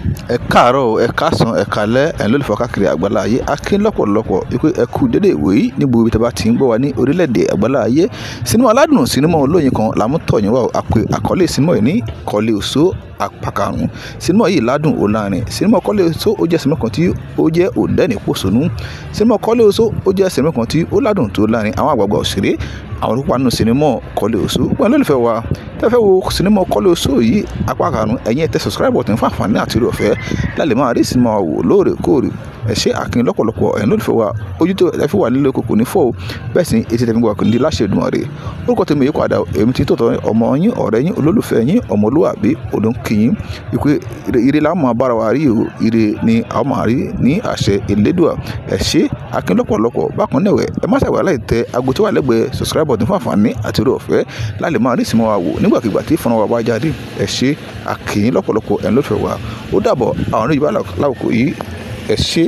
Ẹ káàárọ̀, ẹ káàsán, ẹ káalẹ́, ẹ̀yin olólùfẹ́ káàkiri àgbáńlá ayé. A kí yín lọ́pọ̀lọpọ̀ wípé ẹ kú dédé ìwòyí ní gbogbo ibi tí a bá ti ń gbọ́ wa ní orílẹ̀-èdè àgbáńlá ayé. Sinimá aládùn, sinimá olóyin kan là mú tọ̀ yín wá o. Àpè àkọlé sinimá yìí ní Kọ́lé Oṣó apá karùn-ún. Sinimá yìí ládùn ó lárinrin. Sinimá Kọ́lé Oṣó ó jẹ́ sinimá kan tí ó jẹ́ òdẹ́ni-pòṣónú. Sinimá Kọ́lé Oṣó ó jẹ́ sinimá kan tí ó ládùn tó lárinrin. Àwọn àgbààgbà òṣèré, àwọn olùkópa nínú sinimá Kọ́lé Oṣó. Gbogbo ẹ̀yin olólùfẹ́ wa, tí ẹ fẹ́ wo sinimá Kọ́lé Oṣó yìí apá karùn-ún, ẹ̀yin ẹ tẹ subscribe button fún àǹfààní àti oore ọ̀fẹ́ láti lè máa rí sinimá wa wò lóòrèkóòrè. Ẹ ṣé àkín lọ́pọ̀lọpọ̀ ẹ̀yin olólùfẹ́ wa. Ojú tó ẹ fi wà nílé oko kò ní fọ́ o. Bẹ́ẹ̀ sì ni etí tẹ fi ń gbọ́ wa kò ní di láṣẹ Èdùmàrè. Orúkọ tèmi yìí padà, èmi tí tòótọ́ ọmọ yín, ọ̀rẹ́ yín, olólùfẹ́ yín, ọmọlúwàbí, olóńkì yín. Wípé ire la máa bára wa rí o. Ire ni a ó máa rí ní àṣẹ Elédùà. Ẹ ṣé àkín lọ́pọ̀lọpọ̀. Bákan náà ẹ̀wẹ̀, ẹ má ṣàìwá láì tẹ ago tó wà lẹ́gbẹ̀ẹ́ subscribe button fún àǹfààní àti oore ọ̀fẹ́ láti lè máa rí sinimá wa wò nígbàkigbà tí fọ́nrán wa bá jáde. Ẹ ṣé àkín lọ́pọ̀lọpọ̀ ẹ̀yin olólùfẹ́ wa. Ó dàbọ̀ àwọn oníjìbá láwùkọ yìí. Ẹ ṣé.